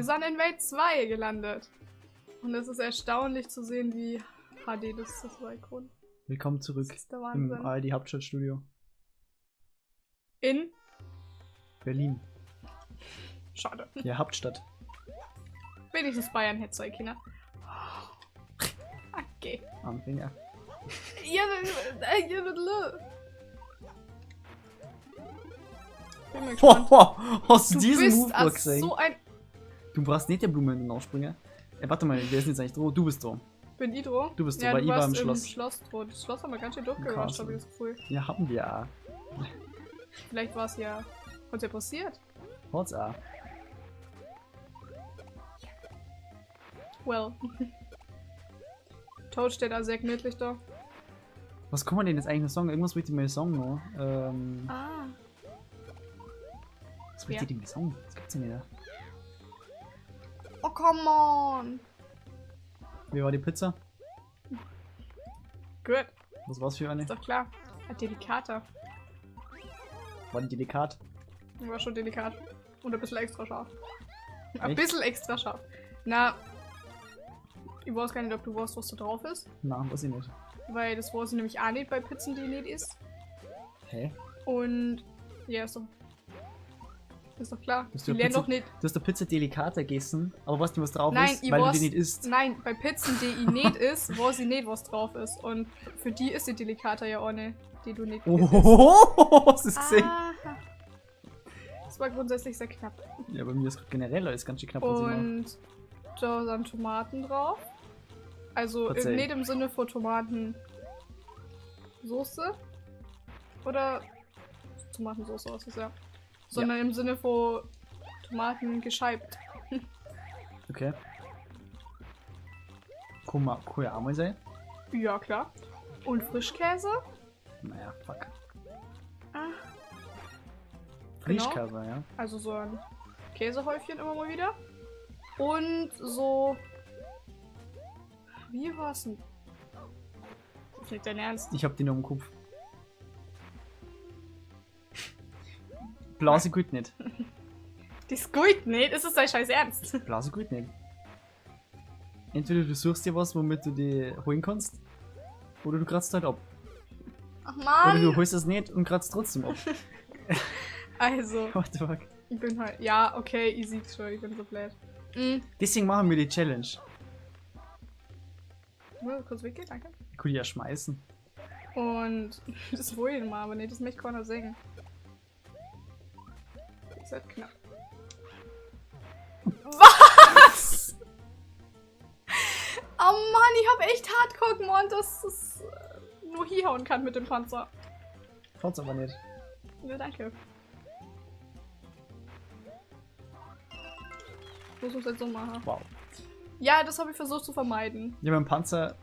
Wir sind in Welt 2 gelandet. Und es ist erstaunlich zu sehen, wie HD das ist, das Icon. Willkommen zurück Das ist der im Wahnsinn. ARD Hauptstadtstudio. In? Berlin. Schade. Ja, Hauptstadt. Wenigstens Bayern hätte zwei Kinder. Okay. Anfänger. Ja, ja, bin mal gespannt. Ho, ho, hast du Du diesen bist Move ach gesehen? so ein. Du brauchst nicht der Blume in den Aufspringer. Warte mal, wer ist denn jetzt eigentlich droh? Du bist droh. Bin ich droh? Du bist droh, Ja, weil du ich war warst im Schloss. Im Schloss droh. Das Schloss haben wir ganz schön durchgerusht, Castle. habe ich das Gefühl. Ja, haben wir auch. Vielleicht war es ja. Was ja passiert? Hat's auch. Well. Toad steht da sehr gemütlich da. Was kann man denn jetzt eigentlich noch sagen? Irgendwas wollte ich mal sagen noch. Ah. Was wollte Ja. ich denn mal sagen? Das gibt's ja nicht. Oh, come on. Wie war die Pizza? Gut, Was war's für eine? ist doch klar. Hat Delikata. War die delikat? War schon delikat. Und ein bisschen extra scharf. Ein Echt? bisschen extra scharf. Na, ich weiß gar nicht, ob du weißt, was da drauf ist. Nein, weiß ich nicht. Weil das weiß ich nämlich auch nicht bei Pizzen, die ich nicht isst. Hä? Und ja, ist doch. Ist doch klar. Bist Ich du lerne Pizza- doch nicht. Du hast der Pizza delikata gegessen, aber weißt du, was drauf Nein, ist? ich Weil du weiß- die nicht isst. Nein, bei Pizzen, die ich nicht isst, weiß ich nicht, was drauf ist. Und für die ist die Delikata ja auch eine, die du nicht isst. Oh, hast du das gesehen? Aha. Das war grundsätzlich sehr knapp. Ja, bei mir ist grad generell alles ganz schön knapp, was ich mache. Und da sind Tomaten drauf. Also Verzeih. nicht im Sinne von Tomatensoße. Oder Tomatensoße, was ist ja. Sondern im Sinne von Tomaten gescheibt. Okay. Kann, man, kann ja auch mal sein. Ja, klar. Und Frischkäse. Naja, fuck. Ah. Genau. Frischkäse, ja. Also so ein Käsehäufchen immer mal wieder. Und so. Wie war's denn? Das ist nicht dein Ernst. Ich hab die noch im Kopf. Blase gut nicht. Das geht nicht. Ist es dein scheiß Ernst? Blase gut nicht. Entweder du suchst dir was, womit du die holen kannst, oder du kratzt halt ab. Ach Oder du man. holst es nicht und kratzt trotzdem ab. Also, What the fuck? ich bin halt. Ja, okay, easy schon. Ich bin so blöd. Mhm. Deswegen machen wir die Challenge. Muss kurz weggehen, danke. Ich kann die ja schmeißen. Und das wollen wir aber nicht, das möchte keiner sehen. Das ist halt knapp. Was? Oh Mann, ich hab echt Hardcore gemeint, dass es nur hinhauen kann mit dem Panzer. Kannst aber nicht. Ja, danke. Muss uns jetzt so machen. Wow. Ja, das habe ich versucht zu vermeiden. Ja, beim Panzer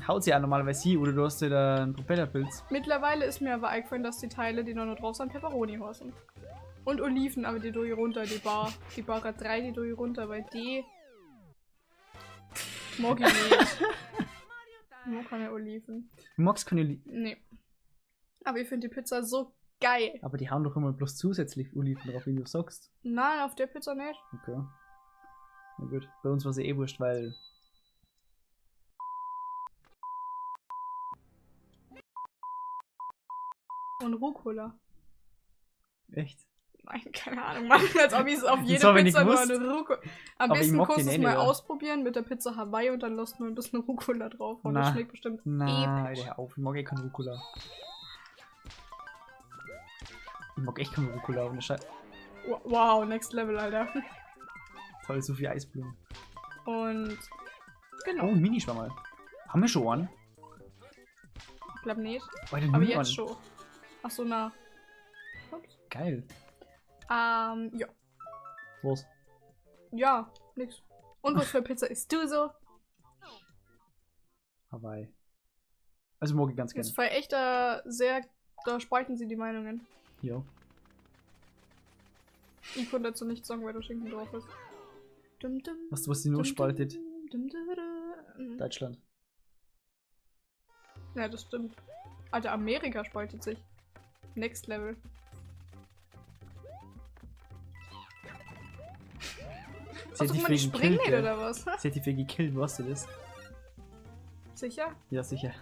haut sie ja normalerweise hin, oder du hast wieder einen Propellerpilz. Mittlerweile ist mir aber eingefallen, dass die Teile, die noch drauf sind, Pepperoni heißen. Und Oliven, aber die durch runter, die Bar. Die Bar hat 3, die durch runter, weil die mag ich nicht. Ich mag keine Oliven. Du magst keine Oliven. Nee. Aber ich finde die Pizza so geil. Aber die hauen doch immer bloß zusätzlich Oliven drauf, wie du sagst. Nein, auf der Pizza nicht. Okay. Na gut. Bei uns war es ja eh wurscht, weil. Und Rucola. Echt? Nein, keine Ahnung, Mann. Als ob ich es auf Das jede hab ich nicht Pizza nur gewusst. eine Rucola. Am Aber ich besten mag kannst den du es eh mal nicht, ja. ausprobieren mit der Pizza Hawaii und dann lässt nur ein bisschen Rucola drauf. Und das Na. schmeckt bestimmt Na, episch. Alter, hör auf. Ich mag eh keinen Rucola. Ich mag echt keinen Rucola. Ohne Scheiß. Wow, next level, Alter. Toll, so viel Eisblumen. Und genau, Oh, ein Minischwammerl. Haben wir schon einen? ich glaube nicht. Alter, Aber nur jetzt einen. schon. Ach so, na. Ups. Geil. Ja. Was? Ja, nix. Und was für Pizza isst du so? Hawaii. Also mag ich ganz gerne. Das war echt sehr. Da spalten sie die Meinungen. Ja. Ich konnte dazu nichts sagen, weil du Schinken drauf ist. Dum, dum, Was, was die nur dum, spaltet? dum, dum, dum. Deutschland. Ja, das stimmt. Alter, Amerika spaltet sich. Next Level. Sie hat Hast du die gemeint, ich Fee spring gekillt, nicht gell? oder was? Sie hat die Fee gekillt, weißt du das? Sicher? Ja, sicher.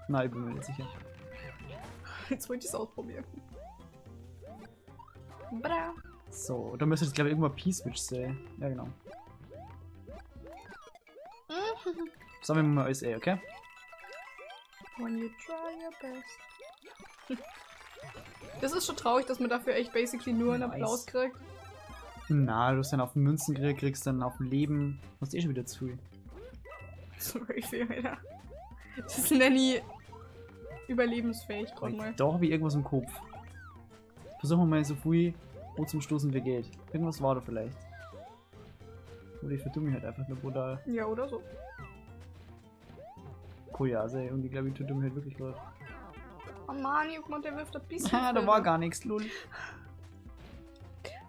Nein, ich bin mir nicht sicher. Jetzt wollte ich es ausprobieren. Bra. So, da müsste jetzt, glaube ich, irgendwo ein P-Switch sein. Ja, genau. Sammeln wir mal alles eh, okay? When you try your best. Das ist schon traurig, dass man dafür echt basically nur einen Nice. Applaus kriegt. Na, du hast dann auf Münzen gekriegt, kriegst dann auf Leben. Hast eh schon wieder zu viel. Sorry, viel, Alter. Das ist Nanny überlebensfähig, gerade mal. Da habe ich irgendwas im Kopf. Versuchen wir mal so viel zum Stoßen wie geht. Irgendwas war da vielleicht. Oder ich verdumme mich halt einfach nur brutal. Ja, oder so. Cool, ja, also irgendwie glaube ich, tut mich halt wirklich leid. Oh Mann, Juckmann, der wirft ein bisschen. Ha, da war gar nichts, lol.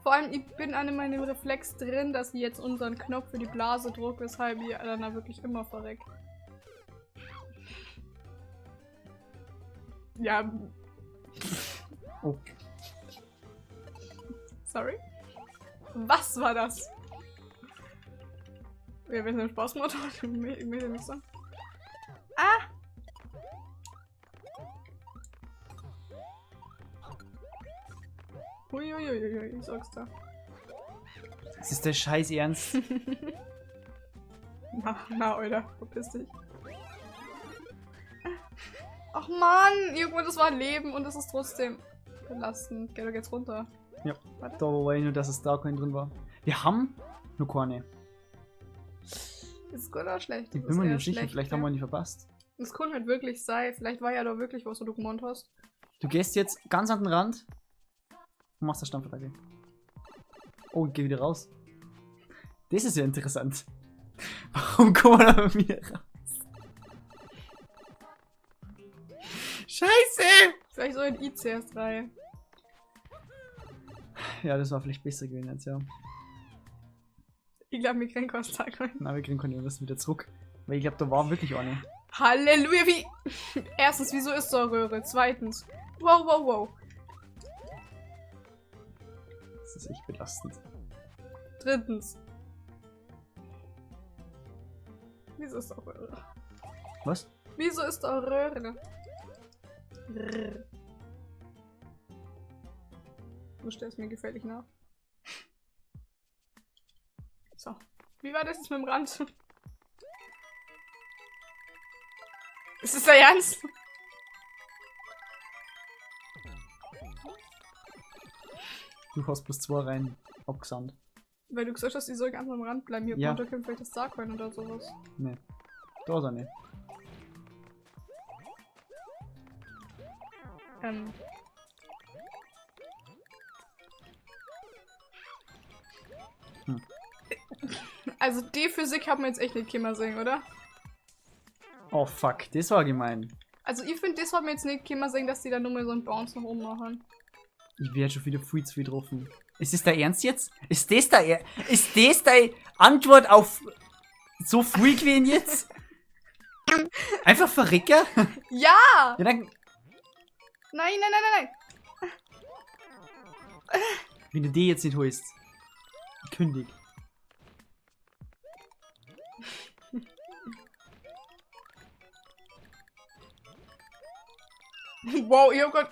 Vor allem, ich bin an meinem Reflex drin, dass sie jetzt unseren Knopf für die Blase drückt, weshalb ihr dann da wirklich immer verreckt. Ja. Oh. Sorry. Was war das? Ja, wenn es einen Spaß macht, ich möchte nicht sagen. Ah! Uiuiuiui, ich sag's da. Das ist der Scheiß Ernst. Na, na, Alter, verpiss dich. Ach man, irgendwo, das war ein Leben und das ist trotzdem belastend. Gell, da geht's runter. Ja, Warte. Da war ich nur, dass es da kein drin war. Wir haben nur keine. Ist gut oder schlecht? Ich Das bin ist mir eher nicht sicher, schlecht, vielleicht gell? haben wir die verpasst. Das kann halt wirklich sein. Vielleicht war ja da wirklich was, wo du gemeint hast. Du gehst jetzt ganz an den Rand und machst das Stampfattacke. Oh, geh wieder raus. Das ist ja interessant. Warum kommen wir da bei mir raus? Scheiße! Vielleicht so in ICS 3. Ja, das war vielleicht besser gewesen jetzt, ja. Ich glaube, wir kriegen keinen Tag rein. Na, wir kriegen keine, wir müssen wieder zurück. Weil ich glaube, da war wirklich eine. Halleluja, wie. Erstens, wieso ist da Röhre? Zweitens. Wow, wow, wow. Das ist echt belastend. Drittens. Wieso ist da Röhre? Was? Wieso ist da Röhre? Rrr. Du stellst mir gefällig nach. So. Wie war das jetzt mit dem Rand? Ist es der Ernst? Du hast plus 2 rein abgesandt. Weil du gesagt hast, die soll ganz am Rand bleiben. Hier Ja. runter können vielleicht das Starcoin oder sowas. Nee. Da ist er nicht. Hm. Also die Physik haben wir jetzt echt nicht können sehen, oder? Oh fuck, das war gemein. Also ich finde, das haben wir jetzt nicht können sehen, dass die da nur mal so einen Bounce nach oben machen. Ich werde schon wieder viel zu viel getroffen. Ist das der Ernst jetzt? Ist das der Ist das deine Antwort auf so viel gewesen jetzt? Einfach verrecker? Ja! Ja, dann, Nein, nein, nein, nein, nein! wenn du die jetzt nicht holst, kündig. Wow, ich hab grad.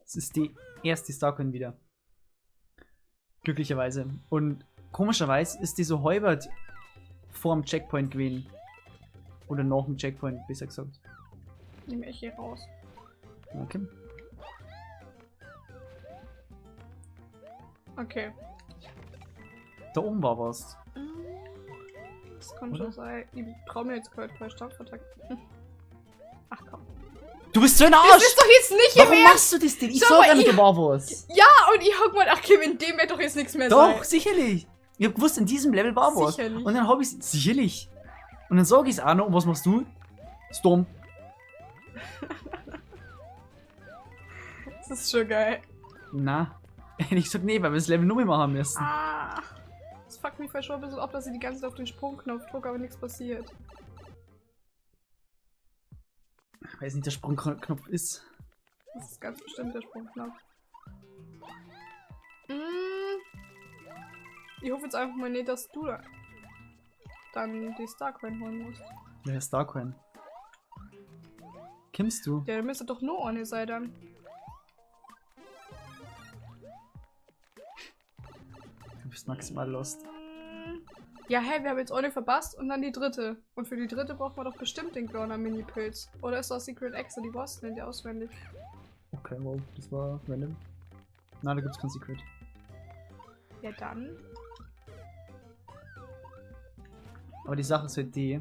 Das ist die erste Starcoin wieder. Glücklicherweise. Und komischerweise ist die so halbert vorm Checkpoint gewesen. Oder nach dem Checkpoint, besser gesagt. Nehme ich hier raus. Okay. Okay. Da oben war was. Das kann Oder? schon sein. Ich trau mir jetzt gerade bei Stampfattacken. Ach komm. Du bist so ein Das Arsch! ist doch jetzt nicht im Warum Ernst! machst du das denn? Ich Schau sag mal, gar nicht, ich- da war was. Ja, und ich hab gemeint, ach Kim, in dem wird doch jetzt nichts mehr Doch, sein. sicherlich. Ich hab gewusst, in diesem Level war was. Sicherlich. Und dann hab ich's. Sicherlich. Und dann sag ich's auch noch. Und was machst du? Storm. Das ist schon geil. Na. Ich sag nee, weil wir das Level nur mehr machen müssen. Ah. Das fuckt mich voll schon ein bisschen ab, dass ich die ganze Zeit auf den Sprungknopf drücke, aber nichts passiert. Weil es nicht der Sprungknopf ist. Das ist ganz bestimmt der Sprungknopf. Ich hoffe jetzt einfach mal nicht, dass du da dann die Starcoin holen musst. Welche Starcoin? Kimmst du? Ja, da müsste doch nur eine sein dann. Du bist maximal lost. Ja, hä, wir haben jetzt eine verpasst und dann die dritte. Und für die dritte braucht man doch bestimmt den kleinen Mini-Pilz. Oder ist das Secret Exit? Die Boss nennt die auswendig. Okay, wow, das war random. Na, da gibt's kein Secret. Ja, dann. Aber die Sache ist halt die,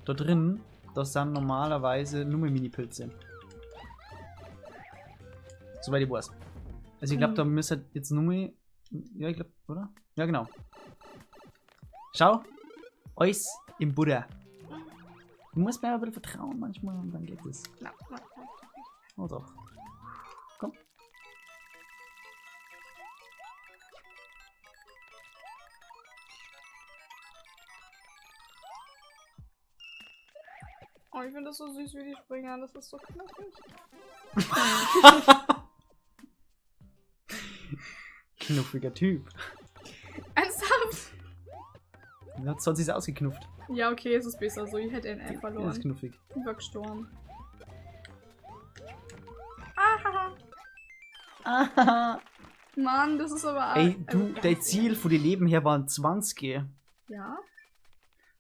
da drin, das sind normalerweise nur Mini-Pilze. Soweit ich weiß. Also ich glaube, da müsste jetzt nur mehr, ja, ich glaube, oder? Ja, genau. Schau, alles im Butter. Du musst mir aber ein bisschen vertrauen manchmal und dann geht es. Na, na, na. Oh doch. Komm. Oh, ich finde das so süß, wie die springen. Das ist so knuffig. Knuffiger Typ. Ernsthaft? Ja, sonst ist er ausgeknufft. Ja, okay, es ist besser so. Ich hätte ihn eh verloren. Das ist knuffig. Ich war gestorben. Ahaha. Ahaha. Mann, das ist aber... Ey, du, dein Ziel von den Leben her waren 20. Ja?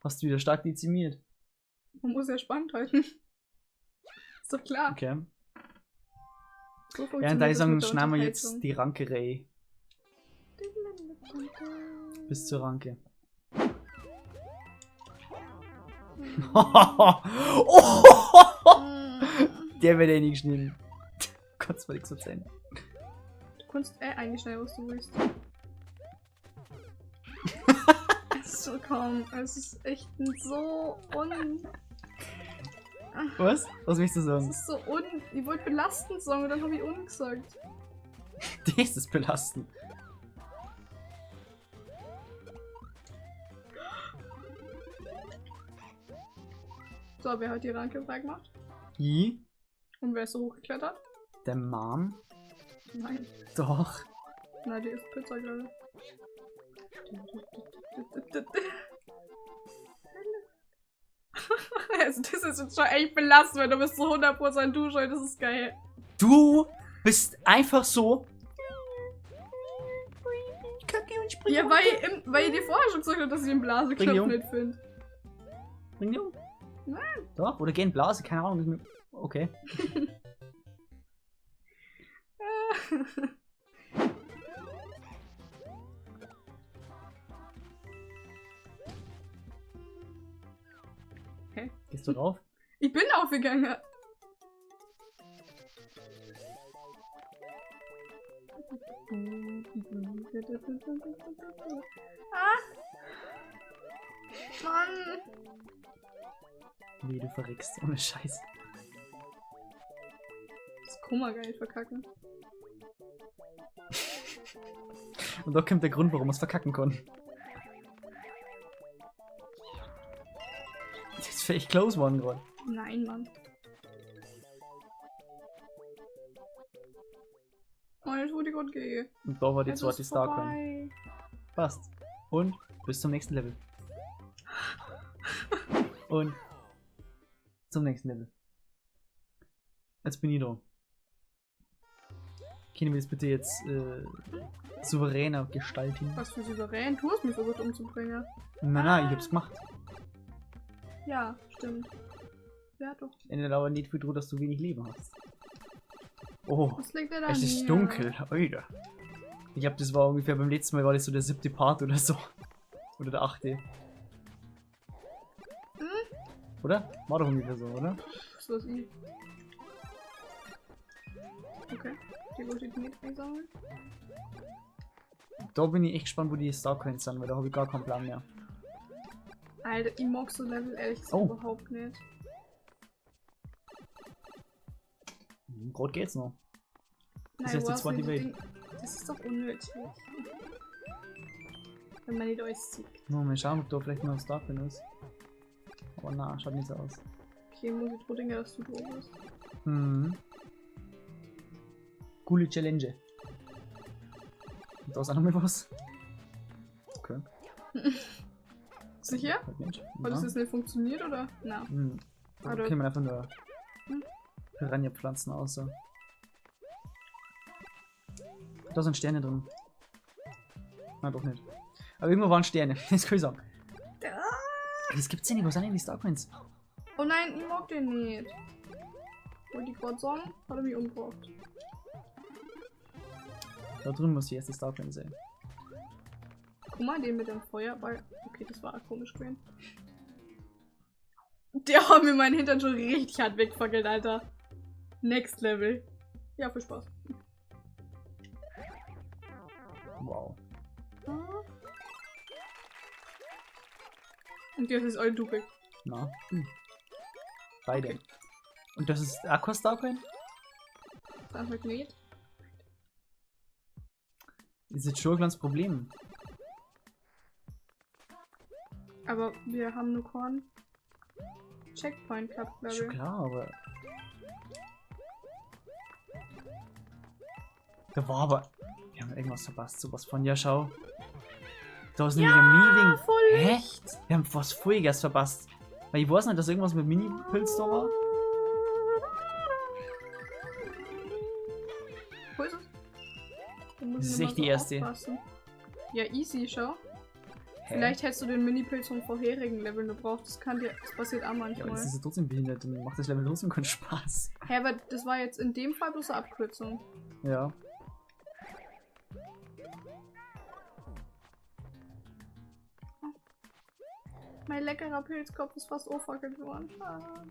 Hast du wieder stark dezimiert. Man muss ja spannend halten. Ist doch klar. Okay. So ja, und da funktioniert das sagen, mit der schneiden wir jetzt Unterhaltung. die Rankerei. Bis zur Ranke. Oh, der wird eh nicht geschnitten. Kannst mir nichts erzählen. Du kannst eh eigentlich schnell, was du willst. Es ist so kaum. Es ist echt so un. Was? Was willst du sagen? Es ist so un. Ich wollte belastend sagen und dann habe ich un gesagt. Das ist belastend. So, wer hat die Ranke freigemacht? I? Und wer ist so hochgeklettert? Der Mom? Nein. Doch. Nein, die ist Pizza, glaube ich. Also das ist jetzt schon echt belastend, weil du bist so 100% du schon, das ist geil. Du bist einfach so. Kacke und spring. Ja, weil ich dir vorher schon gesagt habe, dass ich den Blaseknopf nicht finde. Bring die um. Nein. Doch, oder geh in Blase, keine Ahnung. Okay. Hä? Gehst du rauf? Ich bin aufgegangen. Ah! Mann! Nee, du verreckst. Ohne Scheiß. Das Kummer geil verkacken. Und da kommt der Grund, warum man es verkacken kann. Das ist vielleicht close one gerade. Nein, Mann. Oh, jetzt wurde ich gerade gehe. Und da war die Es zweite ist Starcoin. vorbei. Passt. Und bis zum nächsten Level. Und zum nächsten Level. Jetzt bin ich da. Können wir das bitte jetzt souveräner gestalten? Was für souverän? Du hast mich versucht umzubringen. Nein, nein, ich hab's gemacht. Ja, stimmt. Ja, doch. Ändert aber nicht viel drüber, dass du wenig Leben hast. Oh, Was liegt denn da es ist mir? dunkel, Alter. Ich glaub, das war ungefähr beim letzten Mal, war das so der 7. Part oder so. Oder der 8. Hm? Oder? War doch ungefähr so, oder? Das war's eh. Okay, die wollte ich nicht einsammeln. Da bin ich echt gespannt, wo die Starcoins sind, weil da habe ich gar keinen Plan mehr. Alter, ich mag so Level ehrlich gesagt Oh. überhaupt nicht. Gerade geht's noch. Das Nein, ist jetzt die weiß zweite nicht, Welt. Ding, das ist doch unnötig. Wenn man nicht alles sieht. Nur mal schauen, ob da vielleicht noch ein Starcoin ist. Aber na, schaut nicht so aus. Okay, muss ich trotzdem, dass du doof bist. Mhm. Coole Challenge. Und da ist auch noch mal was. Okay. Sicher? Halt nicht. Hat das jetzt nicht funktioniert, oder? Na. Hm. Da Oder- können wir einfach nur Hm? Piranha-Pflanzen außer. Da sind Sterne drin. Nein, doch nicht. Aber irgendwo waren Sterne, das kann ich sagen. Da. Das gibt's ja nicht, wo sind denn die Starcoins? Oh nein, ich mag den nicht. Wollte ich gerade sagen, hat er mich umgebracht. Da drüben muss die erste Starcoin sein. Guck mal, den mit dem Feuerball. Okay, das war komisch gewesen. Der hat mir meinen Hintern schon richtig hart wegfackelt, Alter. Next Level. Ja, viel Spaß. Wow. Und das ist all du. Na. Hm. Beide. Okay. Und das ist Aqua Starcoin? Das ist ein Magnet. Das ist jetzt schon ein kleines Problem. Aber wir haben nur Korn. Checkpoint gehabt, glaube Schon ich. klar, aber. Da war aber. Wir haben irgendwas verpasst, sowas von. Ja, schau. Da ist nämlich ein Mini-Ding. Voll Hä? Licht. Wir haben was Voriges verpasst. Weil ich weiß nicht, dass irgendwas mit Mini-Pilz da war. Wo ist es? Da muss Das ich ist noch echt mal die erste. aufpassen. Ja, easy, schau. Hä? Vielleicht hättest du den Mini-Pilz vom vorherigen Level gebraucht. Das kann dir, das passiert auch Ja, aber manchmal. das ist ja trotzdem behindert. Dann macht das Level trotzdem keinen Spaß. Hä, aber das war jetzt in dem Fall bloß eine Abkürzung. Ja. Mein leckerer Pilzkopf ist fast auffackelt worden. Ah.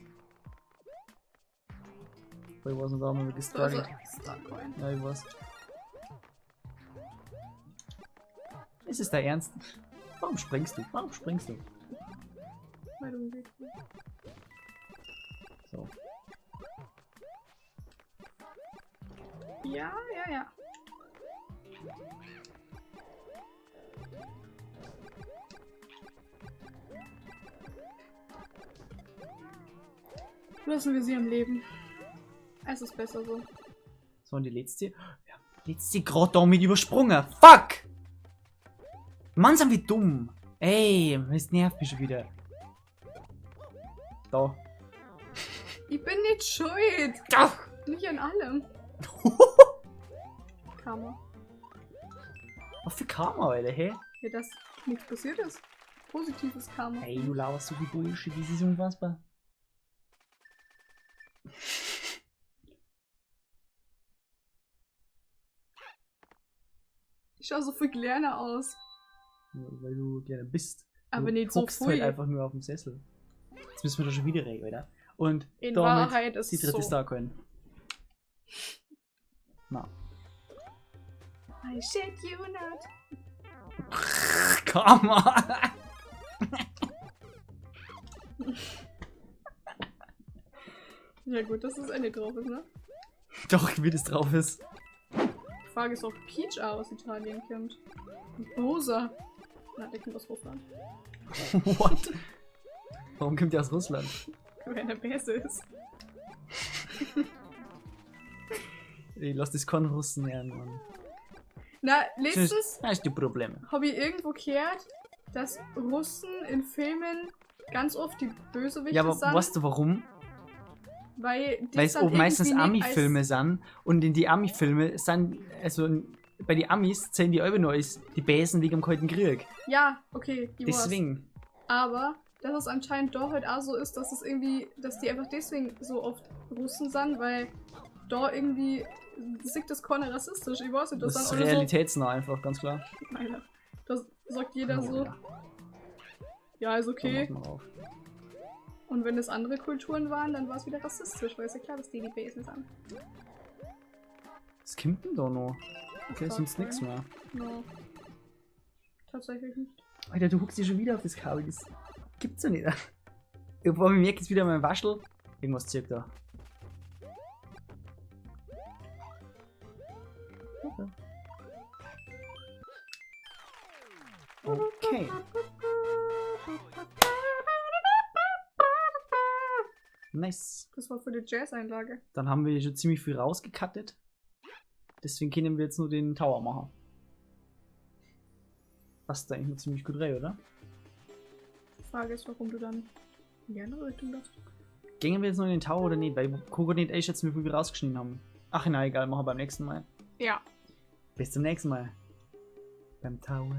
Ich weiß nicht, da haben wir Da ist gestruggelt. er. Starcoin. Ja, ich weiß. Ist es der Ernst? Warum springst du? Warum springst du? Weil du im Weg bist. So. Ja, ja, ja. Lassen wir sie am Leben. Es ist besser so. So, und die letzte. Wir haben die letzte gerade da mit übersprungen. Fuck! Mann, sind wir dumm. Ey, das nervt mich schon wieder. Da. Ich bin nicht schuld. Doch! Nicht an allem. Karma. Was für Karma, Alter, hä? Ja, dass nichts passiert ist. Positives Karma. Ey, du laberst so viel Bullshit, das ist unfassbar. Ich schaue so viel kleiner aus. Ja, weil du gerne bist. Aber du nicht so hockst halt viel. einfach nur auf dem Sessel. Jetzt müssen wir da schon wieder rein, oder? Und In damit Wahrheit ist die dritte so. Starcoin. Na. I shit you not. Karma! Ja gut, dass das Ende drauf ist, ne? Doch, wie das drauf ist. Die Frage ist, ob Peach auch aus Italien kommt. Und Bowser. Na, der kommt aus Russland. What? Warum kommt der aus Russland? Wer der Beste ist. Ey, lass das keinen Russen lernen, Mann. Na, letztens Hast du Probleme? habe ich irgendwo gehört, dass Russen in Filmen ganz oft die Bösewichte Ja, aber sind. weißt du warum? Weil die Weil es sind auch meistens irgendwie nicht Ami-Filme sind und in die Ami-Filme sind, also bei den Amis zählen die alle nur als die Besen wegen dem Kalten Krieg. Als, ja, okay, ich weiß. Deswegen. Aber dass es anscheinend doch halt auch so ist, dass es irgendwie, dass die einfach deswegen so oft Russen sind, weil da irgendwie sieht das keiner rassistisch. Ich weiß nicht, das, Das ist sind alle realitätsnah einfach, ganz klar. so. Alter, das sagt jeder Oh, so. ja. Ja, ist Da okay. mach mal auf. Und wenn es andere Kulturen waren, dann war es wieder rassistisch, weil es ja klar, dass die die Besen sind. Was kommt denn da noch? Okay, Das sonst war nichts mehr. No. Tatsächlich nicht. Alter, du huckst dich schon wieder auf das Kabel. Das gibt's ja nicht. Obwohl, ich merke jetzt wieder mein Waschel. Irgendwas zirkt da. Okay. Okay. Nice. Das war für die Jazz-Einlage. Dann haben wir schon ziemlich viel rausgecuttet. Deswegen können wir jetzt nur den Tower machen. Passt da eigentlich noch ziemlich gut rein, oder? Die Frage ist, warum du dann in die andere Richtung läufst. Gehen wir jetzt noch in den Tower oder nicht? Weil Coco nicht einschätzen, wie viel wir rausgeschnitten haben. Ach nein, egal, machen wir beim nächsten Mal. Ja. Bis zum nächsten Mal. Beim Tower.